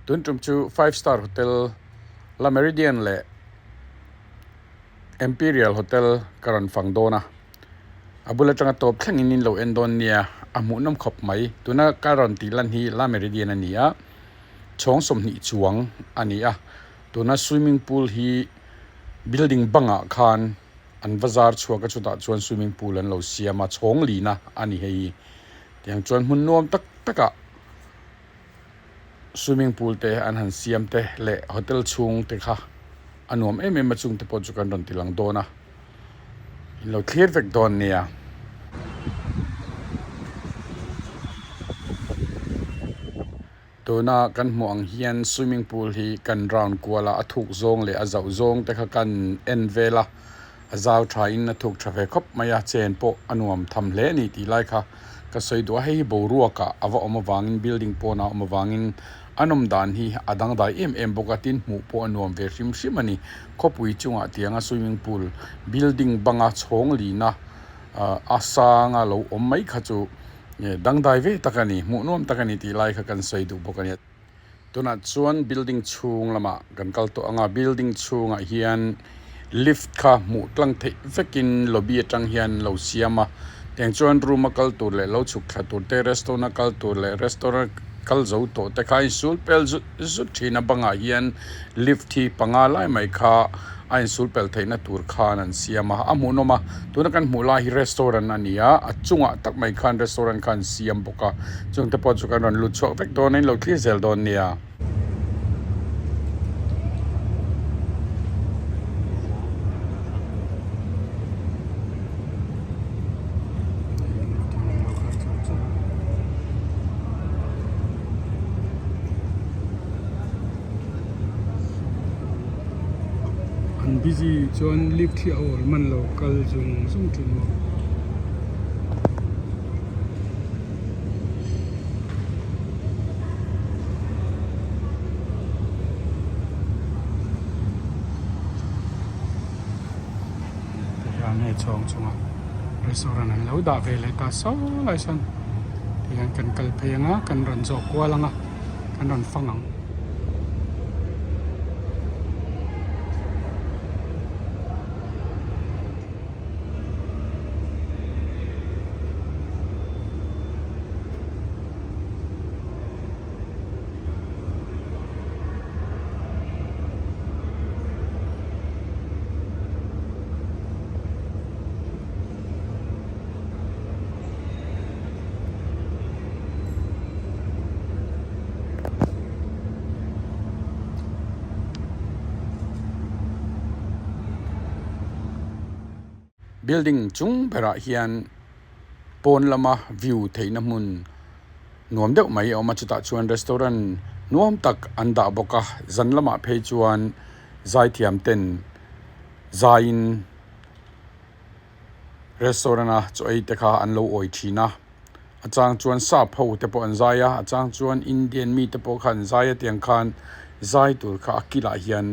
Tun tum chu five star hotel La Meridian leh Imperial hotel ka rawn fang dawn a, a bul atanga tawp thlengin in lo en dawn nia, a hmuhnawm khawp mai. Tuna ka rawn tih lan hi La Meridian a ni a, chhawng 20 chuang a ni a, tuna swimming pool hi building bangah khan an va zar chhuak a chutah chuan swimming pool an lo siam a chhawng lina a ni hei hi tiang chuan hmun nuam tak takah swimming pool te an han siam te leh hotel chhung te kha a nuam em em a chung te pawh chu kan rawn ti lang dawn a in lo thlir vek dawn nia. Tuna kan hmuh ang hian swimming pool hi kan round kual a, a thuk zawng leh a zauh zawng te kha kan en vel a, a zau tha in a thuk tha ve khawp mai a, chen pawh a nuam tham hle a ni tih lai kha ka sawi duh a, hei hi boruak ah a va awm avangin building pawnah a awm avangin a nawm dan hi a dangdai em em bawk a, tin hmuh pawh a nuam ve hrim hrim a ni, khawpui chungah tianga swimming pool building banga chhawng lina a sanga lo awm mai kha chu. Nge dangdai ve tak a ni, hmuh nuam tak a ni tih lai kha kan sawi duh bawk a ni. Tunah chuan building chhung lamah kan kal tawh ang a, building chhungah hian lift kha hmuh tlang theih vekin lobby atang hian lo siam a, tiang chuan room a kal tur leh lo chhuk thla tur te, restaurant a kal tur leh restaurant kal zo tawh te kha a insul pel zut zut thin a, bangah hian lift hi panga lai mai kha a insul pel theihna tur khan an siam a, a hmuhnawm a, tuna kan hmuh lai hi restaurant a ni a, a chungah tak mai khan restaurant kha an siam bawk a, chungte pawh chu kan rawn lut chhuak vek dawn a in lo thlir zel dawn nia. An busy chuan lift hi a awl man lo kal zung zung thin maw. Tihian hei chhawng chungah restaurant an lo dah ve leh ta saw lai sawn tihian kan kal phei ang a kan rawn zawh kual ang a. Kan rawn fang ang. Building chung berah hian pawn lama view theihna hmun nuam deuh mai a awm a chutah chuan restaurant nuam tak an dah bawk a zan lamah phei chuan zaithiam ten zaiin. Restaurant a chaw ei te kha an lo awi thin a, a chang chuan sap ho te pawh an zai a, a chang chuan Indian mi te pawh kha an zai a tiang khan zai tur kha a kilah hian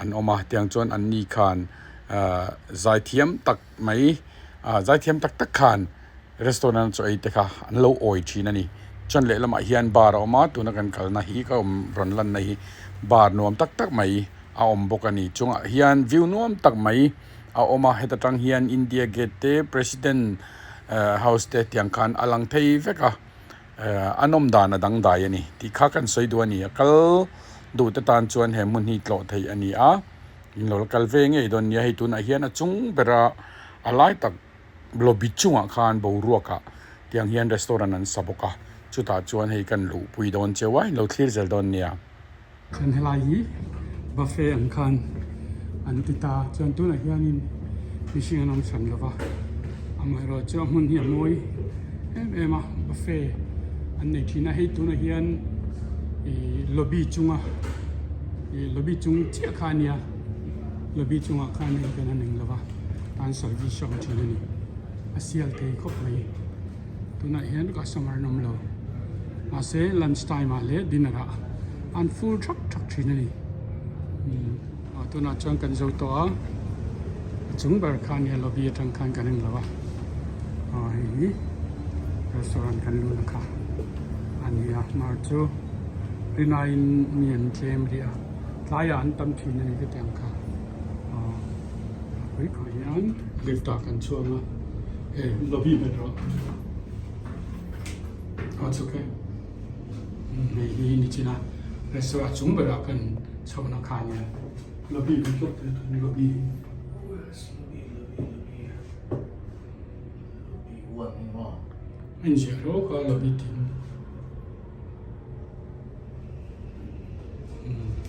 an awm a tiang chuan an ni khan ahh zai thiam tak mai ah zai thiam tak tak khan restaurant a chaw ei te kha an lo awi thin a ni chuan lehlamah hian bar a awm a tuna kan kalna hi ka awm rawn lanna hi bar nuam tak tak mai a awm bawk a ni chungah hian view nuam tak mai. A awm a heta tang hian India gate te president house te tiang khan a lang thei vek a a nawm dan a dangdai a ni tih kha kan sawi duh a ni a kal duh te tan chuan he hmun hi tlawh theih a ni a in lo la kal ve ngei dawn nia hei tunah hian a chung bera a lai tak lobby chungah khan boruak ah tiang hian restaurant an sa bawk a chutah chuan hei kan luhpui dawn cheu a in lo thlir zel dawn nia. Chuan helai hi buffet ang khan an ti ta chuan tunah hianin mihring an awm chhan lo va amaherawh chu a hmun hi a mawi em em a buffet an nei thin a hei tunah hian ihh lobby chunga ih lobby chung chiah kha a nia lobby chungah khan hei kan han eng lo va tan service a awm thin a ni a sial thei khawp mai. Tunah hian customer an awm lo mahse lunch time ah leh dinner ah an full thak thak thin a ni ah tunah chuan kan zo tawh a a chung ber kha ania lobby atang khan kan en lo a ah hei hi restaurant kan luhna kha a ni a hmar chu. Rinaiin mi an tlem rih a, tlaiah an tam thin a ni ka ti ang kha. Aw pui khawh hian lift ah kan chhuang a, hei lobby hmet rawh. Aw chhuk e. Hei hi nichina restaurant chung berah kan chhohna kha a nia. Lobby kan tlawk teh a lobby. A inziah rawk a lobby tin.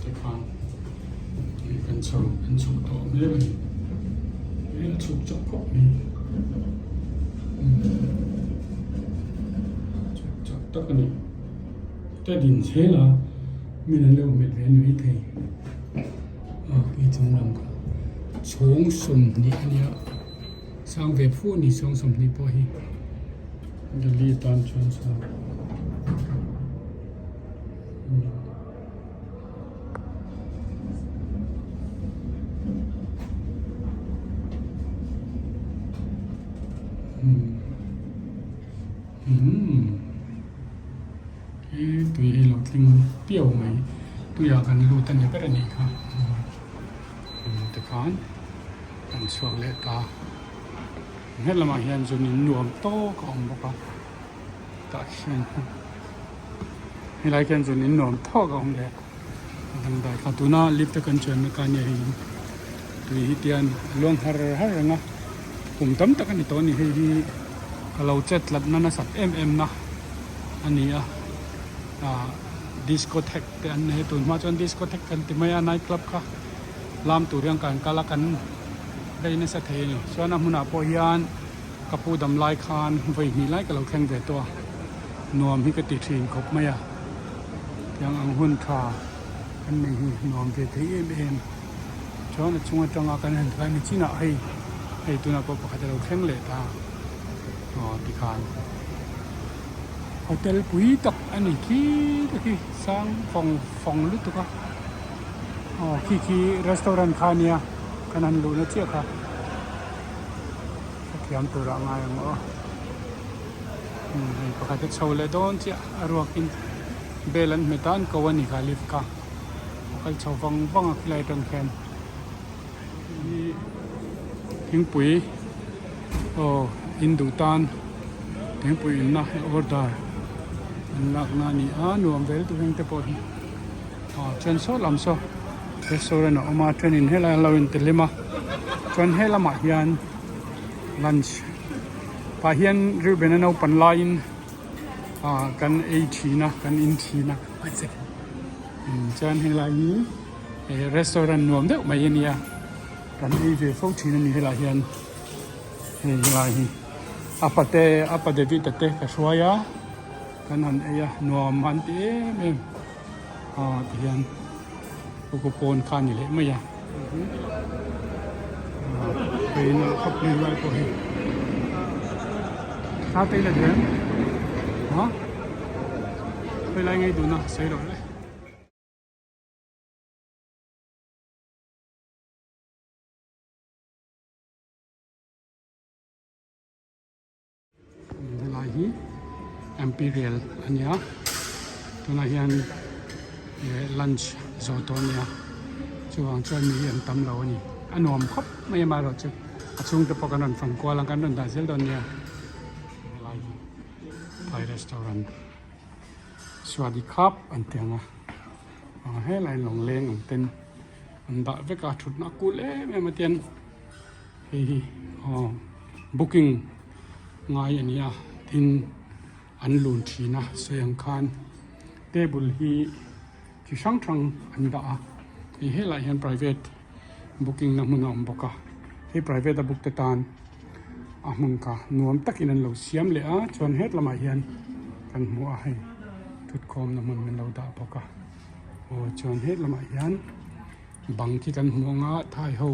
Tikhan kan chho kan chhuk tawh mek a ni. Hei a chhuk chak khawp mai. Chhuk chak tak a ni. Ta din zel a min an lo hmet ve a ni maithei. Aw khi chung lam kha chhawng 20 a nia sang ve phu a ni chhawng 20 pawh hi Delhi tan chuan sang umm. He tui hi lo tling piau mai tuiah kan lut a ni ber a nih kha tikhan kan chhuak leh ta he lamah hian chuan in nuam tawk a awm bawk a tah khian helai khian chuan in nuam tawk a awm leh a dangdai kha tuna lift a kan chuanna kha nia hei tui hi tian a luang har har reng a kum tam tak a ni tawh a ni hei hi ka lo chet tlatna nasat em em na. a ni a ah discotheque te an nei a tun hma chuan discotheque kan ti mai a night club kha lam tur hian kan kal a kan rei nasa thei a ni chuan a hmunah pawh hian ka pu dam lai khan vawi hnih lai ka lo thleng ve tawh a nuam hi ka ti thin khawp mai a tiang ang hun tha kan nei hi nuam ve thei em em chuan a chung atanga kan han thlai ni chinah hei hei tunah pawh pakhat a lo thleng leh ta. Aw tikhan hotel pui tak a ni khi te khi sang fawng fawng lutuk a aw khi khi restaurant kha a nia kan han luhna chiah kha hrethiam tur ah ngai ang aw hei pakhat a chho leh dawn chiah a ruakin bel an hmet a an ko a ni kha lift kha a kal chho vang vang a khilai atang khian. Thingpui aw in duh tan thingpui inna order an lakna a ni a nuam vel tur heng te pawh hi aw chuan saw lam saw restaurant a awm a thenin helai an lo inti hlim a chuan he lamah hian lunch tah hian Reuben a naupan laiin ah kan ei thin a kan in thin a chuan helai hi. He restaurant nuam deuh mai a nia kan ei ve fo thin a ni helai hian hei helai hi a pate a pa David a te ka hruai a kan han ei a nuam an ti em em aw ti hian kawkaw pawn kha a ni leh mai a hei nalh khawp mai lai pawh hi thla te ila duh em ha helai ngei dun a sawi loh le. Helai hi Imperial a nia tunah hian lunch zawh tawh a nia chuvang chuan mi hi an tam lo a ni a nuam khawp mai amaherawhchu a chhungte pawh kan rawn fang kual ang kan rawn dah zel dawn nia helai hi Thai restaurant. Suadi khap an ti ang a aw helai lawngleng ang ten an dah vek a thutna a kul em em a tian hei hi aw booking ngai a ni a tin an lun thin a sawi ang khan table hi chi hrang hrang an dah a hei helaiah hian private booking na hmun a awm bawk a hei private a book te tan a hmun kha nuam takin an lo siam leh a chuan het lamah hian kan hmu a hei thutkhawm na hmun an lo dah bawk a aw chuan het lamah hian bang khi kan hmu ang a thai ho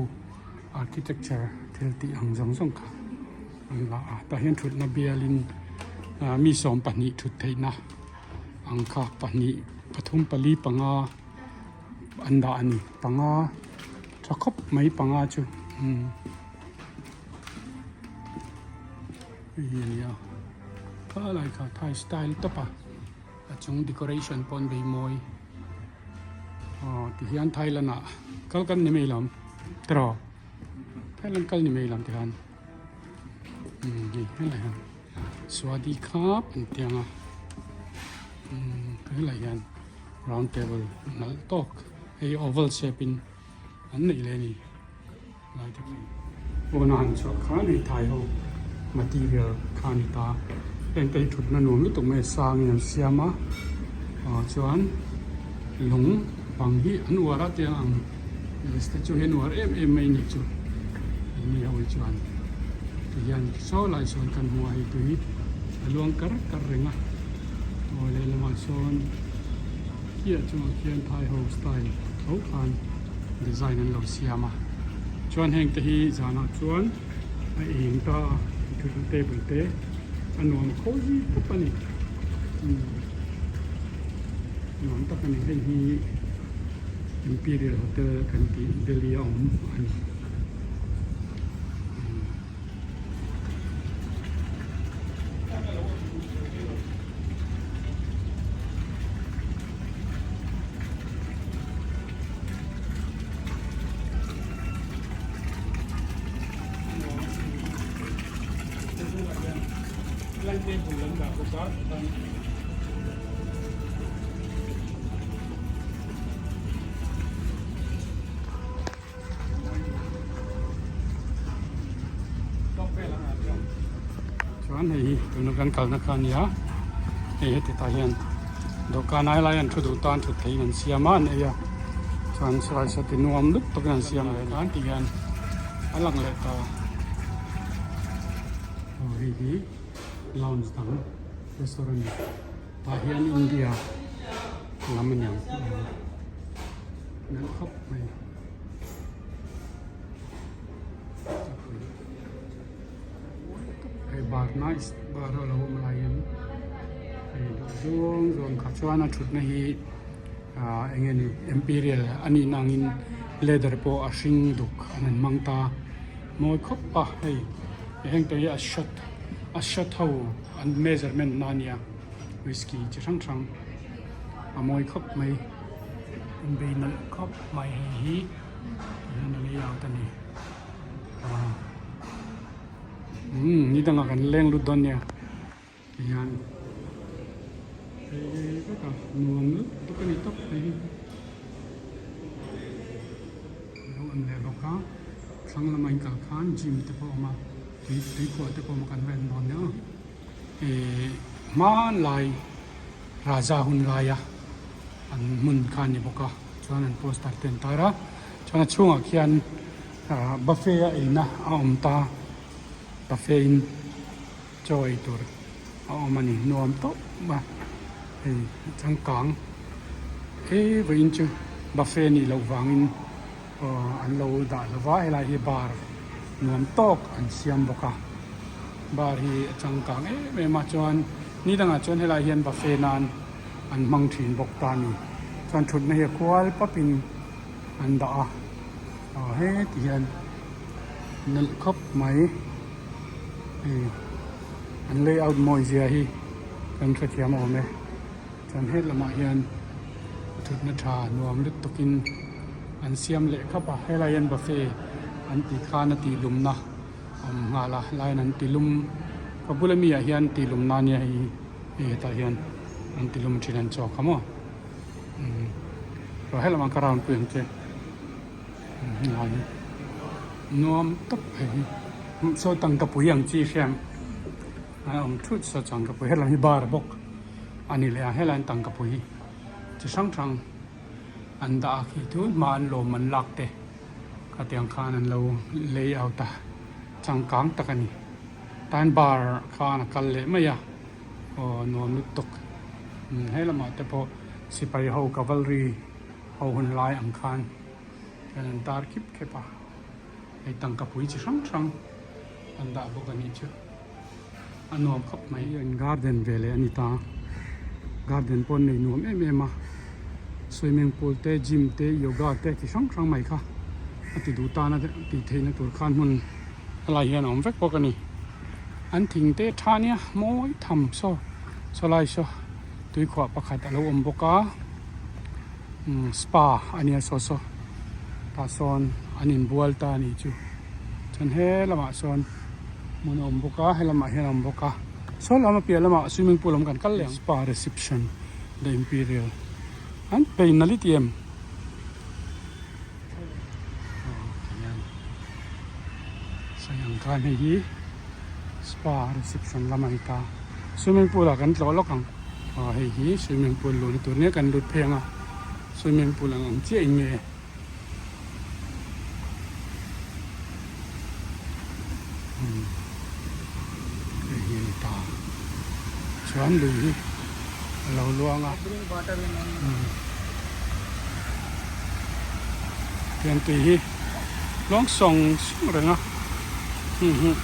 architecture thil tih ang zawng zawng kha an la a tah hian thutna bialin ah mi 12 thut theihna ang kha pahnih pathum pali panga an dah a ni panga tha khawp mai panga chu umm hei hi a ni a khalai kha thai style tawp a a chung decoration pawh an bei mawi. Tihian Thailand ah kal kan ni mai lo tiraw Thailand kal ni mai lo tikhan umm hei helai hian Swadi khap an ti ang a umm helai hian round table nalh tawk hei oval shape in an neih leh a ni. Lai te khi pawna han chhuah khan hei thai ho material kha a ni ta heng te hi thutna nuam lutuk mai a sangin an siam a ah chuan lung bang hi an uar a tiang ang statue hi an uar em em mai a nih chu an ni ho hi chuan tihian saw lai sawn kan hmu a hei tui a luang kar kar reng a aw lehlamah sawn chiah chungah khian thai ho style tho khan design an lo siam a chuan heng te hi zanah chuan a eng ta a thutna table te a nuam khawi tawp a ni umm nuam tak a ni hei hi imperial hotel kan tih Delhi a awm a ni. Chuan hei hi tuna kan kalna kha a ni a hei heti tah hian dawhkan ai lai an thu duh tan thut theihin an siam a an ei a chuan silai sati nuam lup takin an siam leh tan tih hian a lang leh ta aw hei hi lounge dang restaurant tah hian India lam a niang nalh khawp mai. Hei bar nice bar a lo awm laiin hei duh zawng zawng kha chuan a thutna hi ah eng nge ni imperial a nih na angin leather pawh a hring duk an han hmang ta mawi khawp a hei heng te hi a shot a shot ho an measurement na ania whisky chi hrang hrang a mawi khawp mai. Inbei nalh khawp mai hei hi tihian a layout a ni ah umm ni dangah kan leng lut dawn nia tihian hei vek a nuam lut tuk a ni tawp mai hi a lo awm leh bawk a thlang lama inkal khan gym te pawh a awm a tui tuikhuah te pawh a awm a kan va en dawn nia Ihh hmanlai Raja hun laia an hmun kha a ni bawk a chuan an poster te an tar a chuan a chhungah khian ah buffet a eina a awm ta buffet in chaw ei tur a awm a ni nuam tawp a hei changkang he vawiin chu buffet a nih loh vangin aw an lo dah lo va helai hi bar nuam tawk an siam bawk a bar hi a changkang em em a chuan ni dangah chuan helai hian buffet nan an hmang thin bawk ta a ni chuan thutna hi a kual pap in an dah a aw heti hian nalh khawp mai hei an layout mawi zia hi kan hrethiam awm e. Chuan he lamah hian thutna tha nuam lutuk in an siam leh khap a helai hian buffet an tih khan a tih lumna a awm nghal a helai hian an ti lum ka bula mi ah hian tih lum na ania hei hi hei hetah hian an ti lum thin an chaw kha maw umm rawh helamah ka round pui ang che helai hi nuam tak hei hi saw tangkapui ang chi hriam a awm thut saw tangkapui helam hi bar bawk. A ni leh a helai an tangkapui chi hrang hrang an dah a khi tun hma an lawm an lak te khatiang khan an lo layout a changkang tak a ni tan bar khan a kal leh mai a aw nuam lutuk he lamah te pawh sipai ho cavalry ho hun lai ang khan hian an tar khip khep a hei tangkapui chi hrang hrang an dah bawk a nih chu. A nuam khawp mai an garden ve leh a ni ta garden pawh an nei nuam em em a swimming pool te gym te yoga te chi hrang hrang mai kha a ti duh tana tih theihna tur khan hmun helai hian a awm vek bawk a ni an thing te a tha ania mawi tham saw sawlai saw tuikhuah pakhat a lo awm bawk a. Spa a nia saw saw tah sawn an inbual ta a nih chu chuan he lamah sawn hmun a awm bawk a helamah hian a awm bawk a saw lam a piah lamah swimming pool awm kan kal leh ang spa reception the imperial an pei nalh i ti em aw ti hian sawi ang khan hei hi spa reception lam a ni ta swimming pool ah kan tlawh lawk ang. Aw hei hi swimming pool luhna tur nia kan lut phei ang a swimming pool ang ang chiah in nge umm hei hi a ni ta chuan lui hi a lo luang a umm tiang tui hi luang sawng sawng reng a hum hum.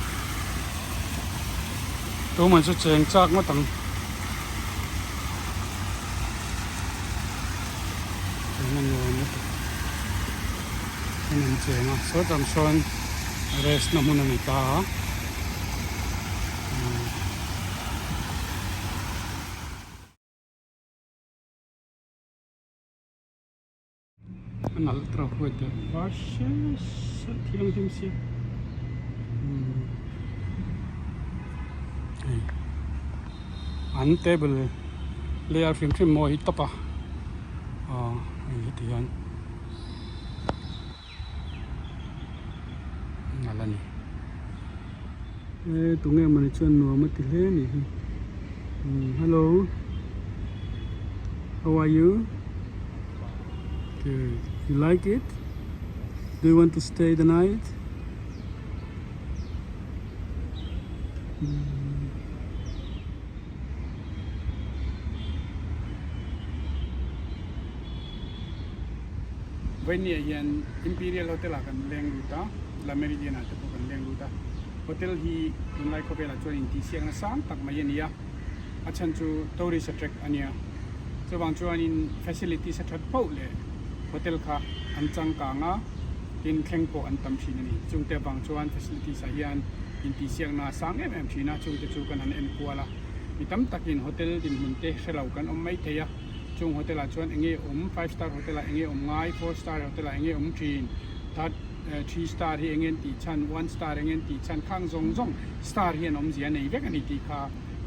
Tuman chu cheng chak ngawt ang. Cheng a nuam lutuk. Hmun an cheng a, saw tam sawn rest na hmun a ni ta a. A nalh tawk huai teh var hriat hriat thianghlim sia umm hei an table layout hrim hrim mawi hi tawp a aw hei heti hian nalh a ni e tunge mawni chuan nuam a ti hle a nih hi umm hello how are you good you like it do you want to stay the night umm. Vawinia hian Imperial Hotel ah kan leng lut a, La Meridian ah te pawh kan leng lut a. Hotel hi tunlai khawvelah chuan intihsiakna sang tak mai a ni a, a chhan chu tourist attract a nia. Chuvang chuanin facilities a that poh leh hotel kha an changkang a, tin thleng pawh an tam thin a ni. Chungte avang chuan facilities ah hian intihsiakna a sang em em thin a, chungte chu kan han enkual a. Mi tam takin hotel dinhmun te hre lo kan awm mai thei a. Chung hotel ah chuan enge awm, five star hotel ah enge awm ngai, four star hotel ah enge awm thin, third three star hi enge an tih chhan, one star enge an tih chhan khang zawng zawng star hian awmzia a nei vek a ni tih kha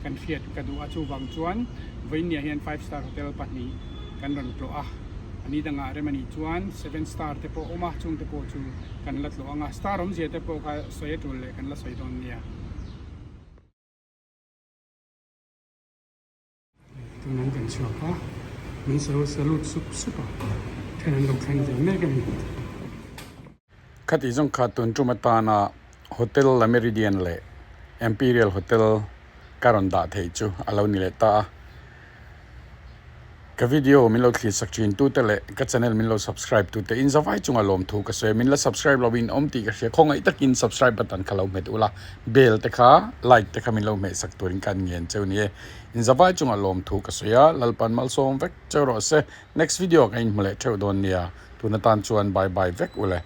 kan hriat ka duh a. Chuvang chuan vawiinniah hian five star hotel pahnih kan rawn tlawh a, a ni dangah rem a nih chuan seven star te pawh a awm a, chung te pawh chu kan la tlawh ang a, star awmzia te pawh kha sawi a tul leh kan la sawi dawn nia. Tunah kan chhuak a, min sawi salute sup sup a, then an lo thleng ve mek a ni. Khati zawng kha tun tum atana Hotel La Meridian leh Imperial Hotel ka rawn dah theih chu a lo ni leh ta a. Ka video min lo thlir sak thin tute leh ka channel min lo subscribe tute in zavai chunga lawmthu ka sawi a, min la subscribe lo in awm tih ka hria, khawngaih takin subscribe button kha lo hmet ula, bell te kha like te kha min lo hmeh sak turin ka ngen cheu ni e, in zavai chunga lawmthu ka sawi a, Lalpan malsawm vek cheu rawh se, next video ah ka inhmu leh theuh dawn nia, tun atan chuan bye bye vek ule.